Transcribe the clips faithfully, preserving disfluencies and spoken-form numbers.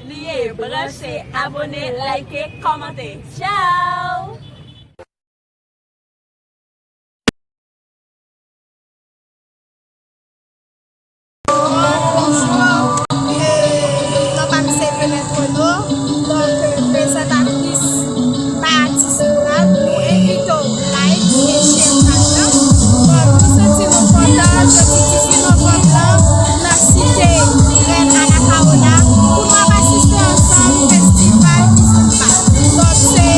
Bliye branche, abone, like, kòmante. Tchao! Bonjou, e, non pa m se Venette Renaud, donk, e, prezantatris pa Atis Moral, nou envite w like e share paj la. Bon, nou santi nou kontan, jodi dizuit novanm lan, nan site Rèn Anacaona, pou nou ap asiste ansanm festival Kizomba. Donk, se,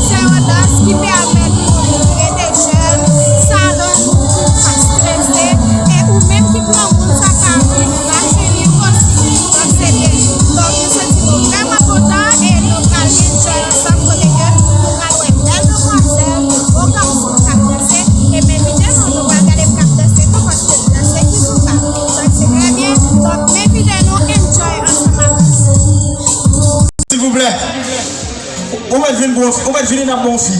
se yon dans ki pèmèt moun rete jèn, salon, pa strese, e ou menm ki granmoun, sa ka vin rajeuni w osi. Donk, se byen. Donk, nou santi nou vrèman kontan e nou pral enjoy ansanm kote ke nou pral wè bèl demwazèl, bon gason k ap danse, e m envite nou, nou pral gade m k ap danse tou, paske m danse kizomba. Donk, se trè byen. Donk, m envite nou enjoy ansanm avèk nou. Silvouplè, ou mèt vin bon, ou mèt vini nan bon fi.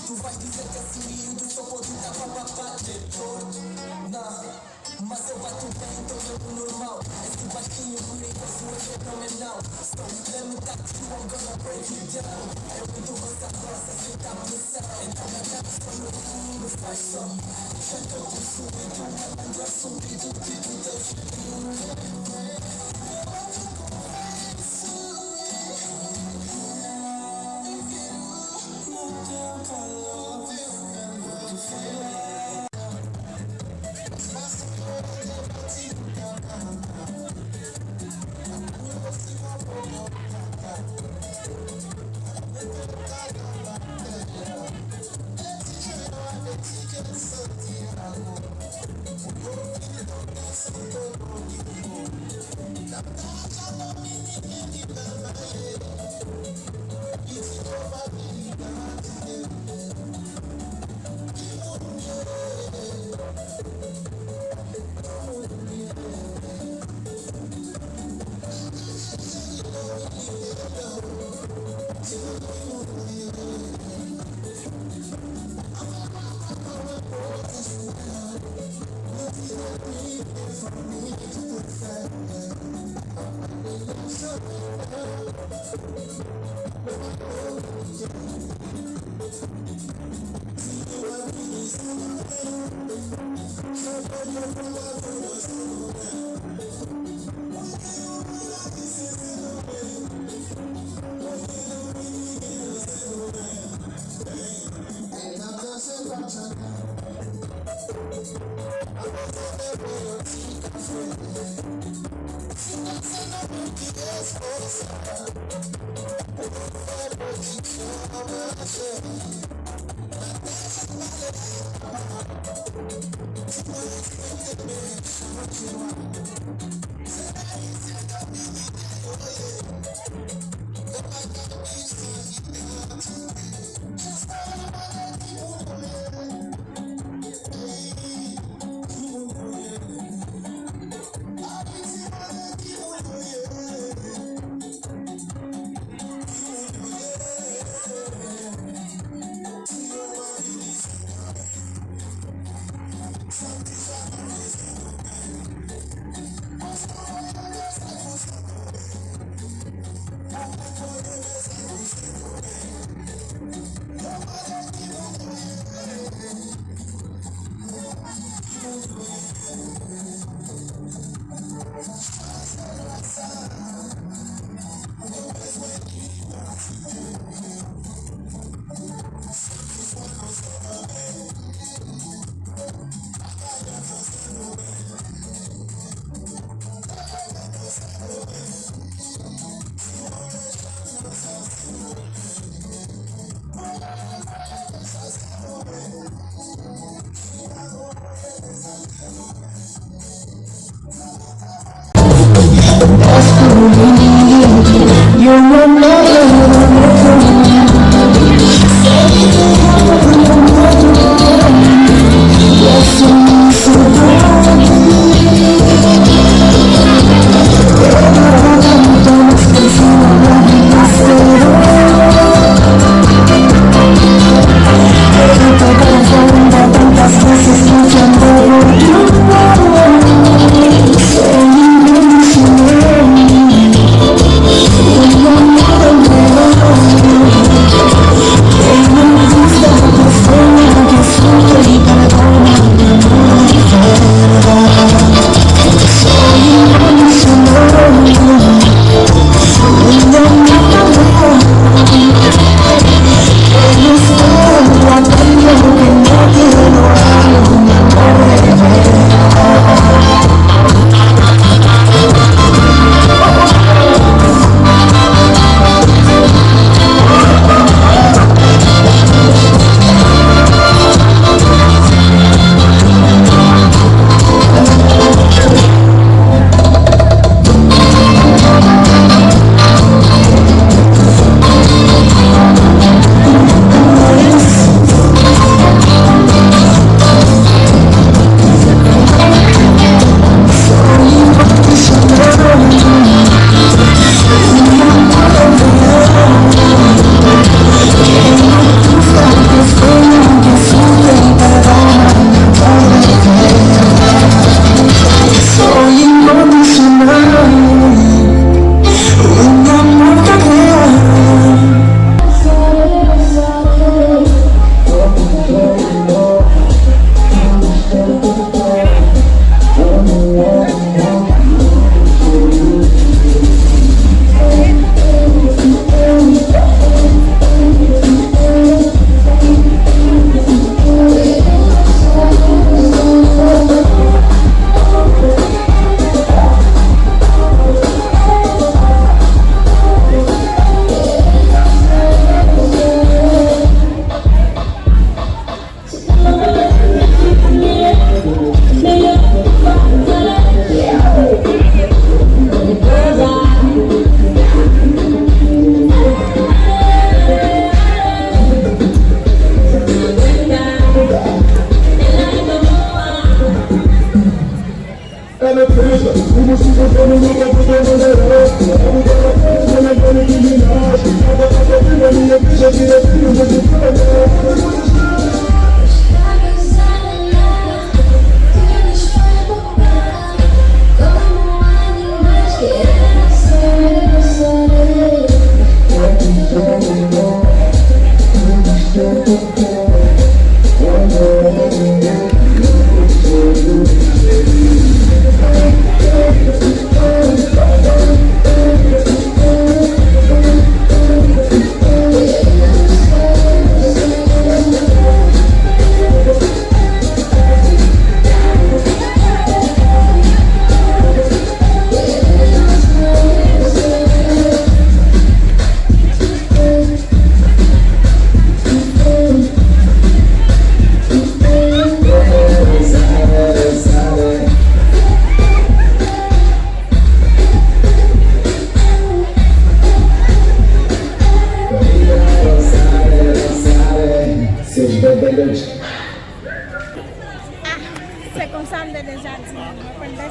Touvaj di sèt èt sou li, ou tou fò pran tout apa pa pa de dòt. Nan, maso pa tou pèn tonbe pou nòmal. Èske w pa chini pou li kòz ou e fenomenal? So, let me talk to you, I'm gonna break it down. And we do us a cross, that's what I'm the sound. And I'm not talking from the room, the fight song. Check out the song, we do what I'm dressed, so we do, we do the shit.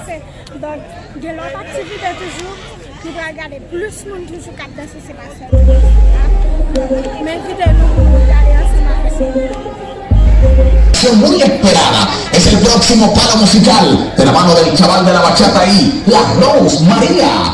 Donk, gen lòt aktivite toujou. Nou pral gade plis moun toujou k ap danse, se pa sèlman moun sa. M envite nou pou nou gade ansanm avèk nou. Son muy esperada es el próximo palo musical de la mano del chaval de la bachata y la Rose María.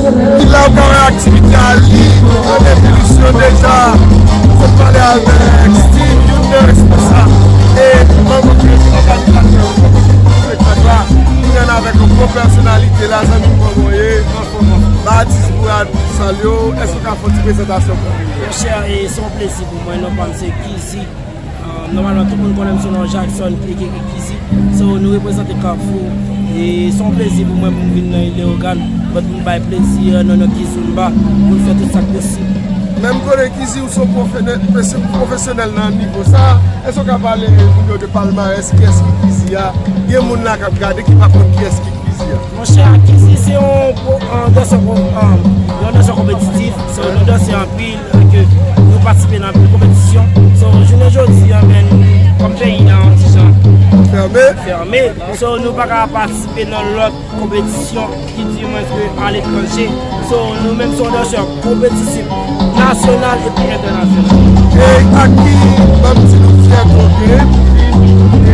Ki la ou ka wè aktivite a li an evolisyon deja. Mwen sot pale avèk Steve, youn nan responsab e manm òganizatè òganizatè yo, pwofesè, pwofesè, etsetera. Mwen avèk yon gwo pèsonalite la, zanmi m kòman w ye, anfòm, ba atis Bourad salye w, èske w ka fè yon ti prezantasyon pou nou? Monchè, e se yon plezi pou mwen, non pa m se Kizzy. Ah, nòmalman, tout moun konnen m sou non Jackson, aka Kizzy. So, nou reprezante Kafou. E se yon plezi pou mwen pou m vin nan Ilewogan, but pou m bay plezi, euh, Nono Kizumba, pou l fè tout sa k posib. Men m konnen Kizzy, ou se yon pwofene-, pwofesyonèl nan nivo sa. Èske w ka pale moun yo de palmarès, kiyès ki Kizzy a? Gen moun la k ap gade ki pa konn kiyès ki Kizzy a. Monchè, Kizzy se yon pwo-, yon dansè pwo-, yon, yon dansè konpetitif, se yon dansè anpil, ke nou patisipe nan anpil konpetisyon. So, jounen jodi a, men, kòm peyi a, yon ti jan fèmen. Fèmen. So, nou pa ka patisipe nan lòt konpetisyon ki di mwens ke aletranje. So, nou menm se yon dansè konpetitif, nasyonal epi entènasyonal. E ak ki, ban m di nou, fyète w gen pou vin e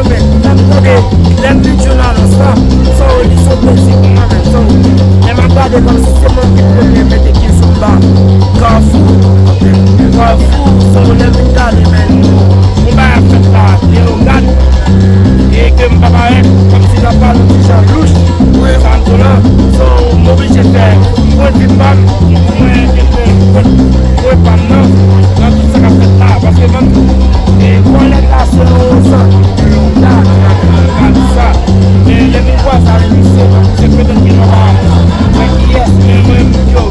Mwen menm, lè m tande, lè m vin jwenn anons lan, sa w li se yon plezi pou mwen menm, sa w. Lè m ap gade kòmsi se mwen ki premye mete Kizomba Kafou, Kafou, sa w, lè m vin gade, men, yon bagay ap fèt la, Leogane, e ke m pa parèt, kòmsi m ap pale yon ti jan louch, sa m di w la, so, m oblije fè pwennvi pa m, pou mwen, mwen pa m nan, nan tout sa k ap fèt la, paske ban m di w, e, kòlèg la se yon sant, yon dat, yon dat sa, men depi m wè sa, se, se petèt ke nou pa wè kiyès, men mwen, yo,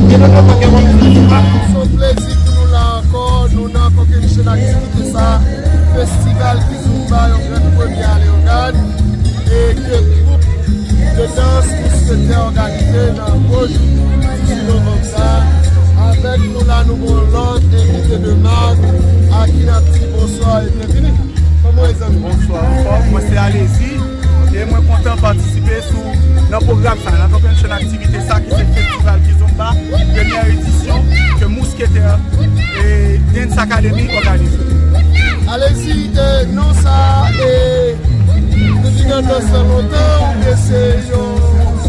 gen de fwa ke mwen, se yon plezi pou nou la ankò, nou nan ankò ke nou chèn aktivite sa, festival Kizomba, yon grenn premye a Leogane, e ke gwoup de dans Mousketè òganize nan gwo jou dizuit novanm sa. Avèk nou la, nou gen yon lòt envite de mak, a ki n ap di bonswa e byenvini. Kòman w ye, zanmi? Bonswa, anfòm, mwen se Alezi, e mwen kontan patisipe sou, nan pwogram sa, nan konvention aktivite sa ki se festival Kizomba, premyè edisyon ke Mousketè e Dance Academy òganize. Alezi, e, non sa, e, nou vin nan dans lan lontan, oubyen se yon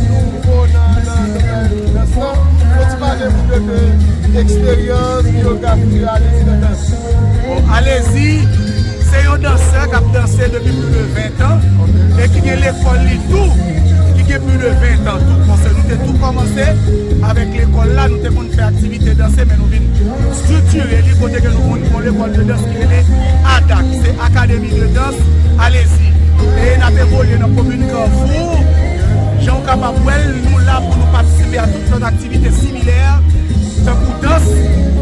nouvo nan, nan domèn dans lan? Fò ti pale nou de, de eksperyans, byografi Alezi nan dans. Bon, Alezi, se yon dansè k ap danse depi plis de ven tan e ki gen lekòl li tou, ki gen plis de ven tan tou. Paske nou te tou kòmanse avèk lekòl la, nou te konn fè aktivite danse, men nou vin estrikire li kote ke nou konn gen yon lekòl de dans ki rele ada, ki se Akademi de Dans Alezi. E n ap evolye nan komin Kafou. Jan w kapab wè l, nou la pou nou patisipe a tout lòt aktivite similè, tankou dans,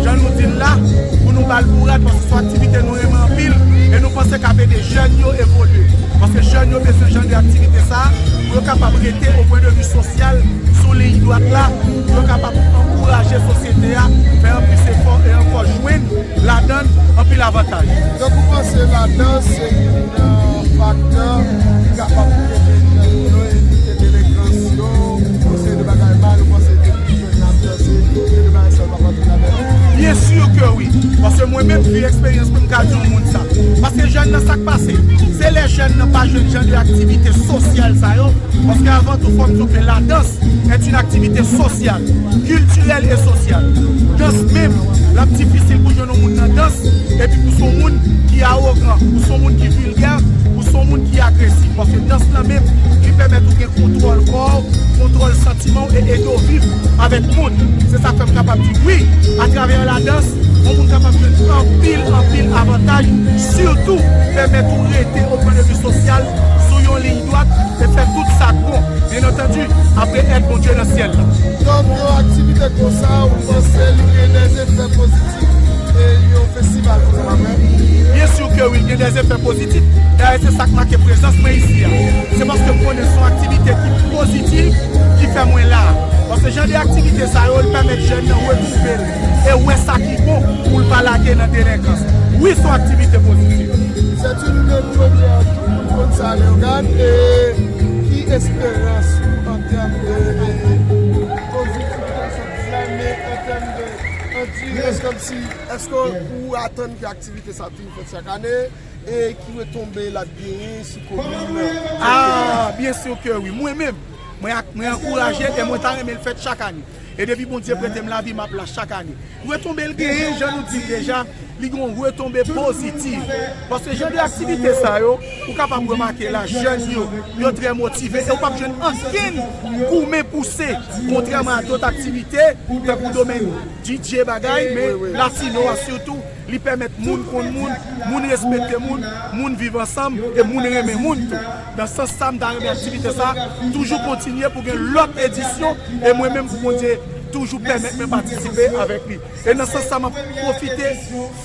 jan nou di l la, pou nou ba l bourad, paske se yon aktivite nou renmen anpil, e nou panse k ap ede jèn yo evolye. Paske jèn yo bezwen jan de aktivite sa, pou yo kapab rete o pwen de vi sosyal sou liy dwat la, pou yo kapab ankouraje sosyete a, fè anplis efò e ankò jwenn ladan l anpil avantaj. Donk, ou panse ladans se youn nan faktè ki kapab ede jèn yo evite delenkans yo, yon seri de bagay mal, ou panse depi jèn nan ap danse, se de bagay sa yo p ap antre ladan l? Byen si ke wi. Paske mwen menm, vi eksperyans mwen, m ka di yon moun sa. Paske jèn nan, sa k pase, se lè jèn nan pa jwenn jan de aktivite sosyal sa yo, paske avan tou, fò m di w ke ladans est une activité sociale, culturelle et sociale. Dans menm, l ap difisil pou jwenn yon moun nan dans, epi pou se yon moun ki awogan, pou se yon moun ki vilgè, pou se yon moun ki agresif. Paske dans lan menm, li pèmèt ou gen kontwòl kò w, kontwòl santiman w e ede w viv avèk moun. Se sa k fè m kapab di wi, atravè ladans, yon moun kapab jwenn anpil, anpil avantaj, sitou pèmèt ou rete o pwen de vi sosyal sou yon liy dwat e fè tout sa k bon. Byen antandi, apre èd Bondye nan syèl la. Donk, yon aktivite konsa, ou panse li gen dè efè pozitif, e yon festival konsa, pa vre? Byen si ke wi, li gen dè efè pozitif. Dayè, se sa k make prezans mwen isi a. Se paske m konnen se yon aktivite ki pozitif ki fè mwen la. Paske jan de aktivite sa yo, li pèmèt jèn nan retwouve l e wè sa ki bon pou l pa lage nan delenkans. Wi, se yon aktivite pozitif. C'est une bonne première, tout moun konn sa, Leogane, e ki esperans ou an tèm de, e, pozitivite chak ane, an tèm de andurans, kòmsi, èske ou atann ke aktivite sa toujou fèt chak ane, e ki retonbe l ap genyen sou komin nan? Ah, byen si ke wi. Mwen menm, mwen ak, mwen ankouraje e mwen ta renmen l fèt chak ane. E depi Bondye prete m lavi, m ap la chak ane. Retonbe l genyen, jan nou di l deja, li gen yon retonbe pozitif. Paske jan de aktivite sa yo, ou kapab remake la, jèn yo, yo trè motive, e ou p ap jwenn ankenn goumen pouse, kontrèman a dòt aktivite, tankou domèn D J bagay, men latino a sitou, li pèmèt moun konn moun, moun respekte moun, moun viv ansanm, e moun renmen moun tou. Nan sans sa, m ta renmen aktivite sa toujou kontinye pou gen lòt edisyon, e mwen menm pou Bondye toujou pèmèt mwen patisipe avèk li. E nan sans sa, m ap pwofite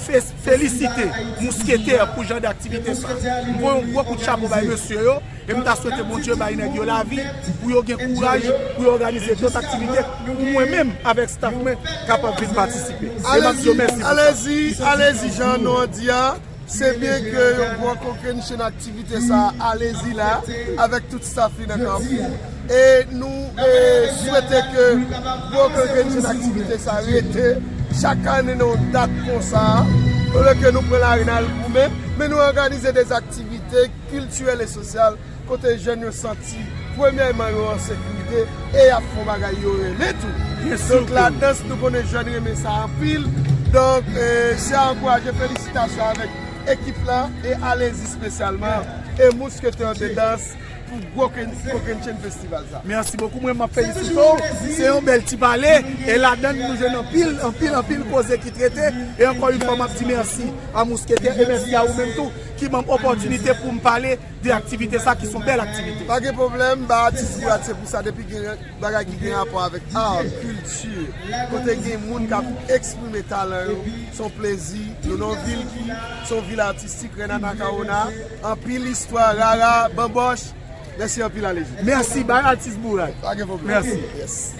fe-, felisite Mousketè pou jan de aktivite sa. M voye yon gwo kout chapo bay mesye yo, e m ta swete Bondye bay nèg yo lavi, pou yo gen kouraj, pou yo òganize dòt aktivite, pou mwen menm avèk staff mwen kapab vin patisipe. E m ap di yo mèsi pou sa. Alezi, Alezi, jan non an di a, Se byen ke yo pran kokennchenn aktivite sa a, Alezi la, avèk tout staff li nan Kafou. E nou e, swete ke gwo kokennchenn aktivite sa rete chak ane nan yon dat konsa, olye ke nou pran lari n al goumen, men nou òganize de aktivite kiltirèl e sosyal kote jèn yo santi, premyèman, yo an sekirite e y ap fè yon bagay yo renmen tou. Donk, ladans, nou konnen jèn renmen sa anpil. Donk, e, se a ankouraje, felisitasyon avèk ekip la e Alezi espesyalman e Mousquetaire de Danse pou gwo ken- kokennchenn festival sa. Mèsi bokou, mwen m ap felisite w. Se yon bèl ti pale e ladan l nou jwenn anpil, anpil, anpil koze ki trete. E ankò yon fwa m ap di mèsi a Mousquetaire e mèsi a ou menm tou ki ban m opòtinite pou m pale de aktivite sa ki se yon bèl aktivite. Pa gen pwoblèm, ba atis pou atis, se pou sa depi gen bagay ki gen rapò avèk art, kilti, kote gen moun k ap eksprime talan yo, se yon plezi. Nou nan yon vil ki se yon vil atistik, Rèn Anacaona, anpil istwa, rara, banbòch. Mèsi anpil, Alezi. Mèsi, bay atis bourad. Pa gen pwoblèm. Mèsi. Yes.